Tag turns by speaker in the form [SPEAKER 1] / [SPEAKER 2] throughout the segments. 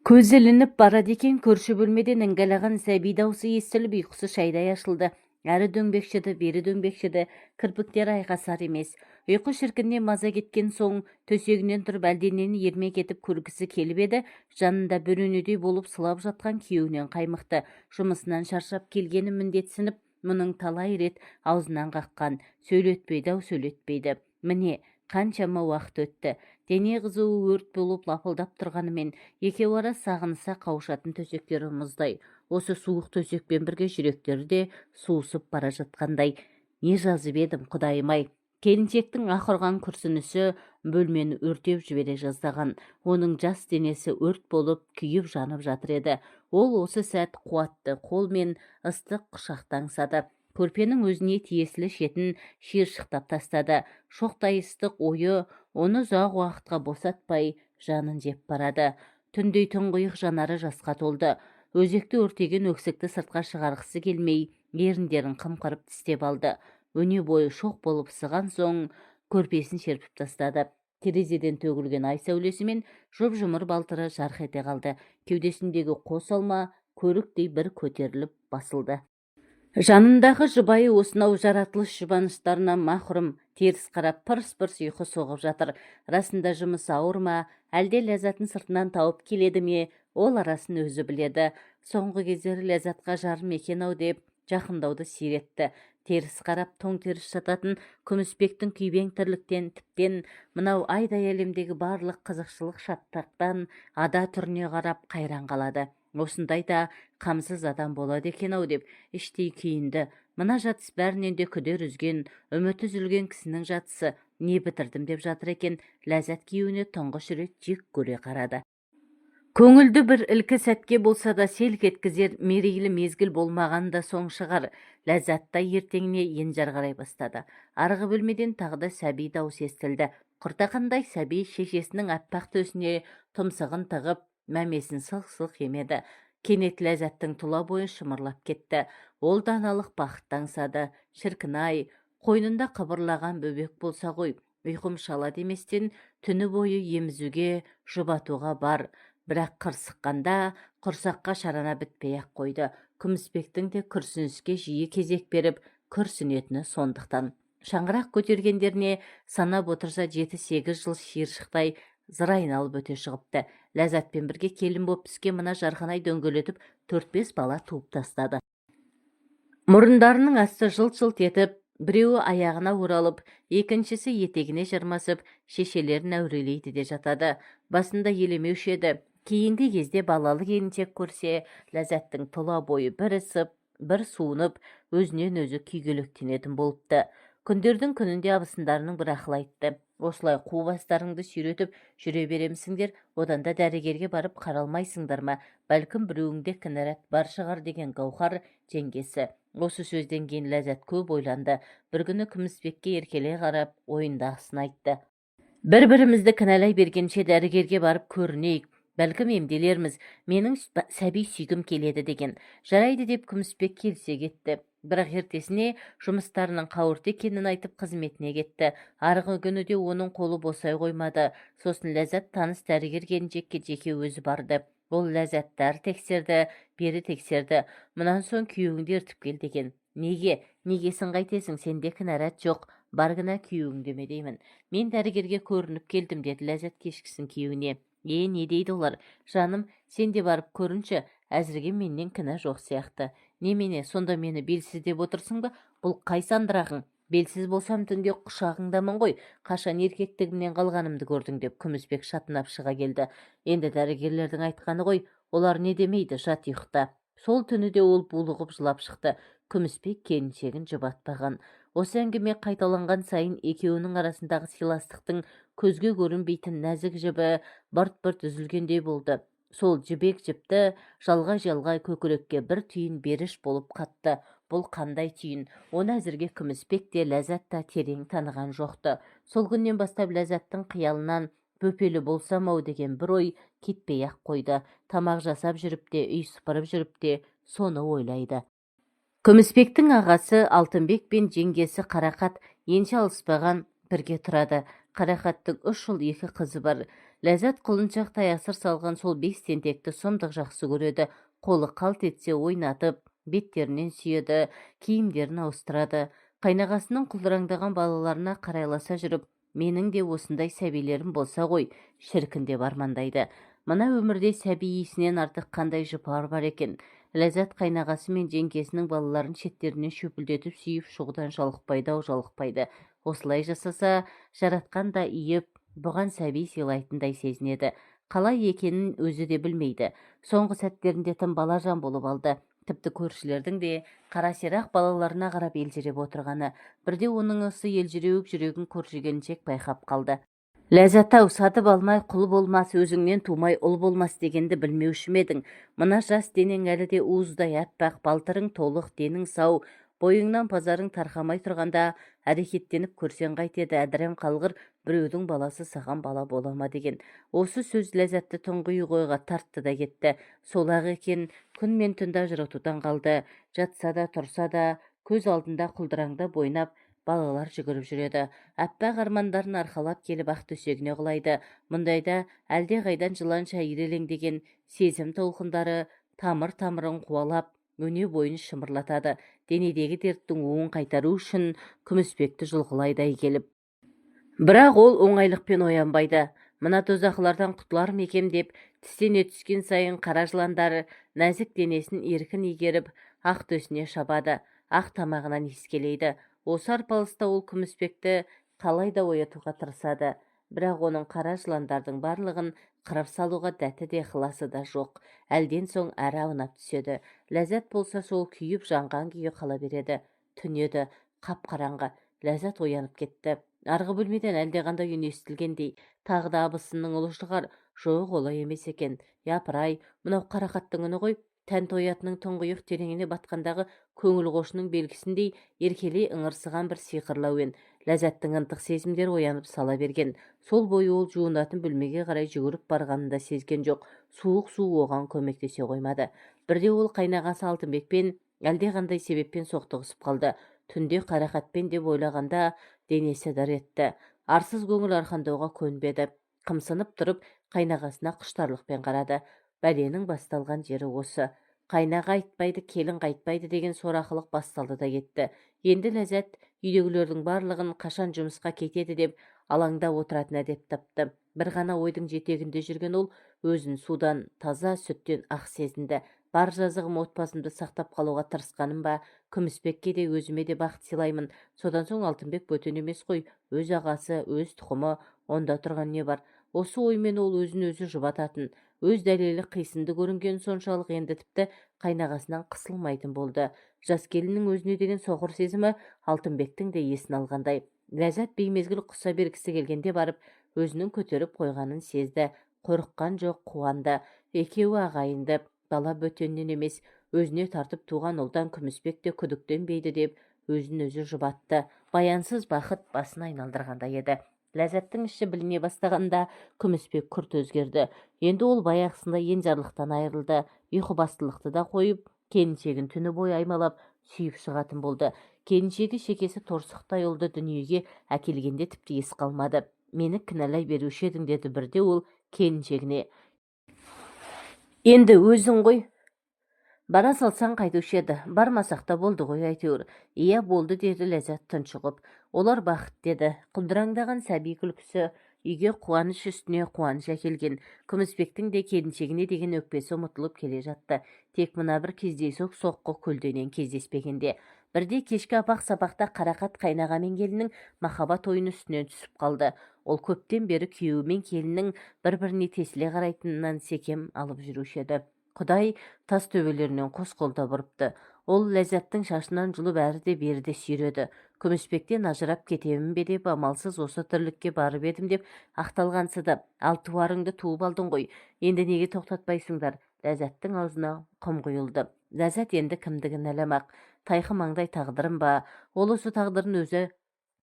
[SPEAKER 1] Көзі ілініп барады екен, көрші бөлмеден іңгәлаған сәби даусы естіліп, ұйқысы шайдай ашылды. Әрі дөңбекшіді, бері дөңбекшіді, кірпіктері айқасар емес. Ұйқы шіркіннен маза кеткен соң төсегінен тұрып, әлденені ермек етіп көргісі келіп еді, жанында бөренедей болып сұлап жатқан күйеуінен қаймықты. Жұмысынан шаршап келгенін міндетсініп, мұның талай рет аузынан қаққан: «Сөйлетпейді-ау, сөйлетпейді». Міне, қаншама уақыт өтті. Дене қызуы өрт болып лапылдап тұрғанымен, екеуара сағыныса қауышатын төсектері мұздай. Осы суық төсекпен бірге жүректері де суысып бара жатқандай. Не жазып едім, құдайым-ай! Келіншектің аһ ұрған күрсінісі бөлмені өртеп жібере жаздаған. Оның жас денесі өрт болып күйіп жанып жатыр еді. Ол осы сәт қуатты қол мен ыстық құшақты аңсады. Көрпенің өзіне тиесілі шетін шиыршықтап тастады. Шоқтай ыстық ойы оны ұзақ уақытқа босатпай, жанын жеп барады. Түндей тұңғиық жанары жасқа толды. Өзекті өртеген өксікті сыртқа шығарғысы келмей, еріндерін қымқырып тістеп алды. Өне бойы шоқ болып ысыған соң көрпесін серпіп тастады. Терезеден төгілген ай сәулесімен жұп-жұмыр балтыры жарқ ете қалды. Кеудесіндегі қос алма көріктей бір көтеріліп басылды. Жанындағы жұбайы осынау жаратылыс жұбаныштарынан махрұм, теріс қарап, пырс-пырс ұйқы соғып жатыр. Расында жұмысы ауыр ма, әлде ләззатын сыртынан тауып келеді ме, ол арасын өзі біледі. Соңғы кездері Ләззатқа жарым екен-ау деп жақындауды сиретті. Теріс қарап, тоң теріс жататын Күмісбектің күйбең тірліктен, тіптен мынау айдай әлемдегі барлық қызықшылық, шаттықтан ада түріне қарап қайран қалады. Осындай да қамсыз адам болады екен-ау деп іштей күйінді. Мына жатыс бәрінен де күдер үзген, үміті үзілген кісінің жатысы. Не бітірдім деп жатыр екен? Ләззат күйеуіне тұңғыш рет жек көре қарады. Көңілді бір ілкі сәтке болса да селк еткізер мерейлі мезгіл болмаған да соң шығар. Ләззат та ертеңіне енжар қарай бастады. Арғы бөлмеден тағы да сәби даусы естілді. Құртақандай сәби шешесінің аппақ төсіне тұмсығын тығып, мәмесін сылқ-сылқ емеді. Кенет Ләззаттың тұла бойы шымырлап кетті. Ол да аналық бақытты аңсады. Шіркін-ай, қойнында қыбырлаған бөбек болса ғой, ұйқым шала деместен түні бойы емізуге, жұбатуға бар. Бірақ қырсыққанда құрсаққа шарана бітпей-ақ қойды. Күмісбектің де күрсініске жиі кезек беріп күрсінетіні сондықтан. Шаңырақ көтергендеріне санап отырса, 7-8 жыл шиыршықтай зыр айналып өте шығыпты. Ләззатпен бірге келін боп түскен мына жарқанай дөңгелетіп төрт-бес бала туып тастады. Мұрындарының асты жылт-жылт етіп, біреуі аяғына оралып, екіншісі етегіне жармасып, шешелерін әурелейді де жатады. Басында елемеуші еді. Кейінгі кезде балалы келіншек көрсе, Ләззаттың тұла бойы бір ысып, бір суынып, өзінен өзі күйгелектенетін болыпты. Күндердің күнінде абысындарының бір ақыл айтты: «Осылай қу бастарыңды сүйретіп жүре беремісіңдер? Одан да дәрігерге барып қаралмайсыңдар ма? Бәлкім, біреуіңде кінәрат бар шығар», — деген Гауһар жеңгесі. Осы сөзден кейін Ләззат көп ойланды. Бір күні Күмісбекке еркелей қарап, ойындағысын айтты: «Бір бірімізді кінәлай бергенше, дәрігерге барып көрінейік, бәлкім, емделерміз. Менің сәби сүйгім келеді», — деген. «Жарайды», — деп Күмісбек келісе кетті. Бірақ ертесіне жұмыстарының қауырт екенін айтып, қызметіне кетті. Арғы күні де оның қолы босай қоймады. Сосын Ләззат таныс дәрігер келіншекке жеке өзі барды. Ол Ләззатты ары тексерді, бері тексерді. Мұнан соң күйеуіңді ертіп кел деген. «Неге? Негесін қайтесің? Сенде кінәрат жоқ, бар кінә күйеуіңде ме деймін. Мен дәрігерге көрініп келдім», — деді Ләззат кешкісін күйеуіне. «Е, не дейді олар?» «Жаным, сен де барып көрінші, әзірге менен кінә жоқ сияқты». «Немене, сонда мені белсіз деп отырсың ба? Бұл қай сандырағың? Белсіз болсам, түнде құшағыңдамын ғой. Қашан еркектігімнен қалғанымды көрдің?» — деп Күмісбек шатынап шыға келді. «Енді дәрігерлердің айтқаны ғой, олар не демейді, жат, ұйықта». Сол түні де ол булығып жылап шықты. Күмісбек келіншегін жұбатпаған. Осы әңгіме қайталанған сайын екеуінің арасындағы сыйластықтың көзге көрінбейтін нәзік жібі бырт-бырт үзілгендей болды. Сол жібек жіпті жалғай-жалғай көкірекке бір түйін беріш болып қатты. Бұл қандай түйін? Оны әзірге Күмісбек те, Ләззат та терең таныған жоқ-ты. Сол күннен бастап Ләззаттың қиялынан бөпелі болсам-ау деген бір ой кетпей-ақ қойды. Тамақ жасап жүріп те, үй сыпырып жүріп те соны ойлайды. Күмісбектің ағасы Алтынбек пен жеңгесі Қарақат енші алыспаған, бірге тұрады. Қарақаттың үш ұл, екі қызы бар. Ләззат құлыншақтай асыр салған сол бес тентекті сұмдық жақсы көреді. Қолы қалт етсе ойнатып, беттерінен сүйеді, киімдерін ауыстырады. Қайнағасының құлдыраңдаған балаларына қарайласа жүріп, менің де осындай сәбилерім болса ғой, шіркін деп армандайды. Мына өмірде сәби иісінен артық қандай жұпар бар екен? Ләззат қайнағасы мен жеңгесінің балаларын шеттерінен шөпілдетіп сүйіп шығудан жалықпайды-ау, жалықпайды. Осылай жасаса, жаратқан да иіп, бұған сәби сыйлайтындай сезінеді. Қалай екенін өзі де білмейді. Соңғы сәттерінде тым балажан болып алды. Тіпті көршілердің де қара сирақ балаларына қарап елжіреп отырғаны. Бірде оның осы елжіреуік жүрегін көрші келіншек байқап қалды. Ләззат-ау, сатып алмай құл болмас, өзіңнен тумай ұл болмас дегенді білмеуші ме едің? Мына жас денең әлі де уыздай аппақ, балтырың толық, денің сау, бойыңнан пазарың тарқамай тұрғанда әрекеттеніп көрсең қайтеді, әдірем қалғыр, біреудің баласы саған бала бола ма деген. Осы сөз Ләззатты тұңғиық ойға тартты да кетті. Сол-ақ екен, күн мен түнді ажыратудан қалды. Жатса да, тұрса да, көз алдында құлдыраңдап ойнап, балалар жүгіріп жүреді. Аппақ армандарын арқалап келіп ақ төсегіне құлайды. Мұндайда әлдеқайдан жыланша ирелеңдеген сезім толқындары тамыр-тамырын қуалап, өне бойын шымырлатады. Денедегі дерттің уын қайтару үшін Күмісбекті жұлқылайдай келіп. Бірақ ол оңайлықпен оянбайды. Мына тозақылардан құтылар ма екем деп тістене түскен сайын қара жыландар нәзік денесін еркін игеріп, ақ төсіне шабады, ақ тамағынан иіскелейді. Осы арпалыста ол Күмісбекті қалай да оятуға тырысады. Бірақ оның қара жыландардың барлығын қырып салуға дәті де ықыласы да жоқ. Әлден соң әрі аунап түседі. Ләззат болса сол күйіп жанған күйі қала береді. Түн еді, қап-қараңғы. Ләззат оянып кетті. Арғы бөлмеден әлдеқандай үн естілгендей. Тағы да абысынның ұлы шығар. Жоқ, олай емес екен. Япырай, мынау Қарақаттың үні ғой. Тән тоятының тұңғиық тереңіне батқандағы көңіл қошының белгісіндей еркелей ыңырсыған бір сиқырлы әуен. Ләззаттың ынтық сезімдері оянып сала берген. Сол бойы ол жуынатын бөлмеге қарай жүгіріп барғанын да сезген жоқ. Суық су оған көмектесе қоймады. Бірде ол қайнағасы Алтынбекпен әлдеқандай себеппен соқтығысып қалды. Түнде Қарақатпен деп ойлағанда денесі дір етті. Арсыз көңіл арқандауға көнбеді. Қымсынып тұрып қайнағасына құштарлықпен қарады. Бәленің басталған жері осы. Қайнаға айтпайды, келін қайтпайды деген сорақылық басталды да кетті. Енді Ләззат үйдегілердің барлығын қашан жұмысқа кетеді деп алаңдап отыратын әдет тапты. Бір ғана ойдың жетегінде жүрген ол өзін судан таза, сүттен ақ сезінді. Бар жазығым отбасымды сақтап қалуға тырысқаным ба? Күмісбекке де, өзіме де бақыт сыйлаймын. Содан соң Алтынбек бөтен емес қой, өз ағасы, өз тұқымы, онда тұрған не бар? Осы оймен ол өзін өзі жұбататын. Өз дәлелі қисынды көрінген соншалық енді тіпті қайнағасынан қысылмайтын болды. Жас келіннің өзіне деген соқыр сезімі Алтынбектің де есін алғандай. Ләззат беймезгіл құса бергісі келгенде барып, өзінің көтеріп қойғанын сезді. Қорыққан жоқ, қуанды. Екеуі ағайынды, бала бөтеннен емес, өзіне тартып туған ұлдан Күмісбек те күдіктенбейді деп өзін өзі жұбатты. Баянсыз бақыт басын айналдырғандай еді. Ләззаттың іші біліне бастағанда Күмісбек күрт өзгерді. Енді ол баяғысындай енжарлықтан айырылды. Ұйқыбастылықты да қойып, келіншегін түні бойы аймалап, сүйіп шығатын болды. Келіншегі шекесі торсықтай ұлды дүниеге әкелгенде тіпті ес қалмады. Мені кінәлай беруші едің деді бірде ол келіншегіне. Енді өзің ғой. Бара салсаң қайтушы еді, бармасақ та болды ғой әйтеуір. Иә, болды деді Ләззат тұншығып. Олар бақыт деді. Құлдыраңдаған сәби күлкісі үйге қуаныш үстіне қуаныш әкелген. Күмісбектің де келіншегіне деген өкпесі ұмытылып келе жатты. Тек мына бір кездейсоқ соққы көлденең кездеспегенде. Бірде кешкі апақ-сапақта Қарақат қайнаға мен келіннің махаббат ойыны үстінен түсіп қалды. Ол көптен бері күйеуі мен келіннің бір-біріне тесіле қарайтынынан секем алып жүруші еді. Құдай тас төбелерінен қос қолдап ұрыпты. Ол Ләззаттың шашынан жұлып әрі де бері де сүйреді. Күмісбектен ажырап кетемін бе деп амалсыз осы тірлікке барып едім деп ақталғансыды. Ал туарыңды туып алдың ғой, енді неге тоқтатпайсыңдар? Ләззаттың аузына құм құйылды. Ләззат енді кімдігін әламақ. Тайқы маңдай тағдырым ба? Ол осы тағдырын өзі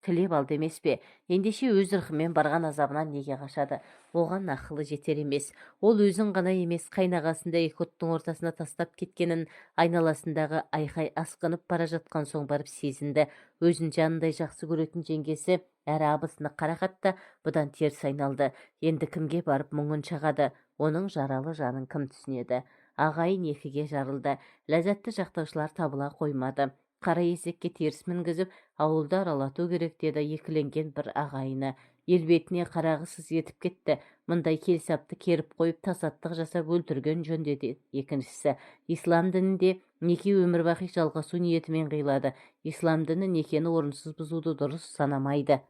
[SPEAKER 1] Тілеп алды емес пе? Ендеше өз ырқымен барған азабынан неге қашады? Оған ақылы жетер емес. Ол өзін ғана емес, қайнағасын да екі оттың ортасына тастап кеткенін айналасындағы айқай асқынып бара жатқан соң барып сезінді. Өзін жанындай жақсы көретін жеңгесі әрі абысыны Қарақат та бұдан теріс айналды. Енді кімге барып мұңын шағады? Оның жаралы жанын кім түсінеді? Ағайын екіге жарылды. Ләззатты жақтаушылар табыла қоймады. Қара есекке теріс мінгізіп, ауылды аралату керек деді екіленген бір ағайыны. Ел бетіне қарағысыз етіп кетті. Мұндай келсапты керіп қойып, тасаттық жасап өлтірген жөн деді екіншісі. Ислам дінінде неке өмірбақи жалғасу ниетімен қиылады. Ислам діні некені орынсыз бұзуды дұрыс санамайды.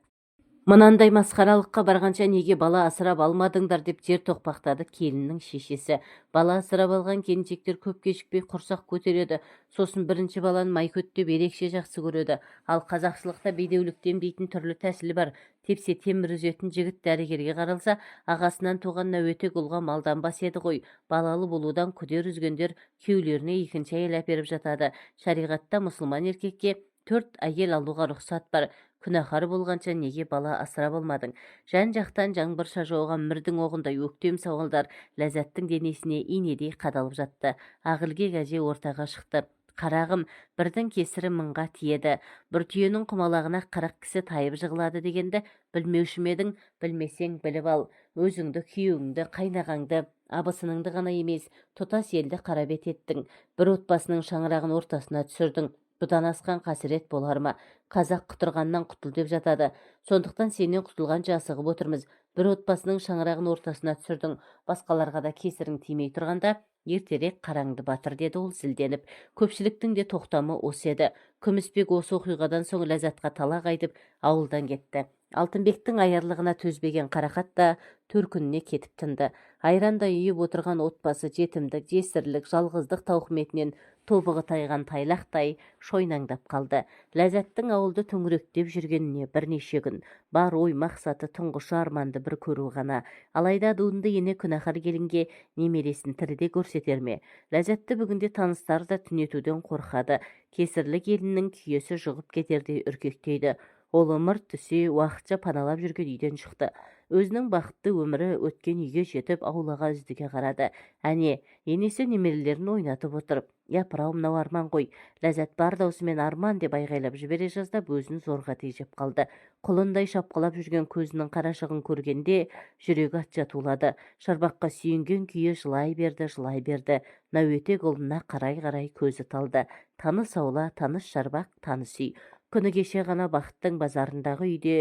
[SPEAKER 1] Мынандай масқаралыққа барғанша неге бала асырап алмадыңдар деп жер тоқпақтады келіннің шешесі. Бала асырап алған келіншектер көп кешікпей құрсақ көтереді. Сосын бірінші баланы майкөт деп ерекше жақсы көреді. Ал қазақшылықта бедеулікті емдейтін түрлі тәсіл бар. Тепсе темір үзетін жігіт дәрігерге қаралса, ағасынан туған нәуетек ұлға малданбас еді ғой. Балалы болудан күдер үзгендер күйеулеріне екінші әйел әперіп жатады. Шариғатта мұсылман еркекке 4 әйел алуға рұқсат бар. Күнәһар болғанша неге бала асырап алмадың? Жан-жақтан жаңбырша жауған мірдің оғындай өктем сауалдар Ләззаттың денесіне инедей қадалып жатты. Ақілгек әже ортаға шықты. Қарағым, бірдің кесірі мыңға тиеді. Бір түйенің құмалағына 40 кісі тайып жығылады дегенді білмеуші ме едің? Білмесең біліп ал. Өзіңді, күйеуіңді, қайнағаңды, абысыныңды ғана емес, тұтас елді қарабет еттің. Бір отбасының шаңырағын ортасына түсірдің. Бұдан асқан қасірет болар ма? Қазақ құтырғаннан құтыл деп жатады. Сондықтан сенен құтылғанша асығып отырмыз. Бір отбасының шаңырағын ортасына түсірдің. Басқаларға да кесірің тимей тұрғанда ертерек қараңды батыр деді ол зілденіп. Көпшіліктің де тоқтамы осы еді. Күмісбек осы оқиғадан соң Ләззатқа талақ айтып, ауылдан кетті. Алтынбектің аярлығына төзбеген Қарақат та төркініне кетіп тынды. Айрандай үйіп отырған отбасы жетімдік, жесірлік, жалғыздық тауқыметінен тобығы тайған тайлақтай шойнаңдап қалды. Ләззаттың ауылды төңіректеп жүргеніне бірнеше күн. Бар ой мақсаты тұңғыш арманды бір көру ғана. Алайда дуынды ене күнәһар келінге немересін тіріде көрсетер ме? Ләззатты бүгінде таныстары да түнетуден қорқады. Кесірлі келіннің күйесі жұғып кетердей үркектейді. Ол ымырт түсе уақытша паналап жүрген үйден шықты. Өзінің бақытты өмірі өткен үйге жетіп, аулаға үздіге қарады. Әне, енесі немерелерін ойнатып отыр. Япырау, мынау Арман ғой. Ләззат бар даусымен Арман деп айғайлап жібере жаздап, өзін зорға тежеп қалды. Құлындай шапқылап жүрген көзінің қарашығын көргенде жүрегі атша тулады. Шарбаққа сүйенген күйі жылай берді, жылай берді. Нәуетек ұлына қарай-қарай көзі талды. Таныс аула, таныс шарбақ, таныс үй. Күні кеше ғана Бақыттың базарындағы үйде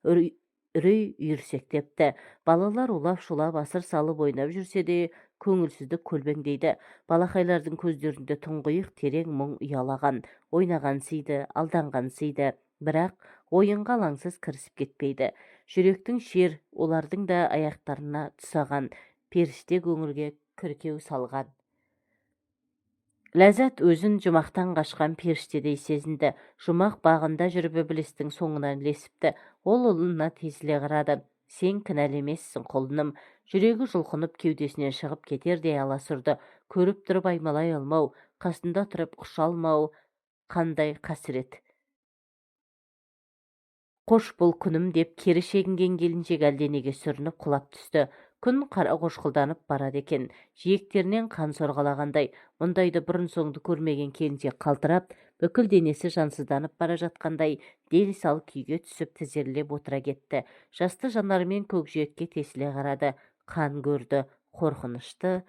[SPEAKER 1] үрей үйірсектепті. Балалар улап-шулап асыр салып ойнап жүрсе де, көңілсіздік көлбеңдейді. Балақайлардың көздерінде тұңғиық терең мұң ұялаған. Ойнағансиды, алданғансиды, бірақ ойынға алаңсыз кірісіп кетпейді. Жүректің шер олардың да аяқтарына тұсаған, періште көңілге кіркеу салған. Ләззат өзін жұмақтан қашқан періштедей сезінді. Жұмақ бағында жүріп ібілістің соңынан ілесіпті. Ол ұлына тесіле қарады. Сен кінәлі емессің, құлыным. Жүрегі жұлқынып кеудесінен шығып кетердей аласұрды. Көріп тұрып аймалай алмау, қасында тұрып құша алмау қандай қасірет. Қош бол күнім деп кері шегінген келіншек әлденеге сүрініп құлап түсті. Күн қарақошқылданып барады екен. Жиектерінен қан сорғалағандай. Мұндайды бұрын-соңды көрмеген келіншек қалтырап, бүкіл денесі жансызданып бара жатқандай дел сал күйге түсіп тізерлеп отыра кетті. Жасты жанарымен көкжиекке тесіле қарады. Қан көрді, қорқынышты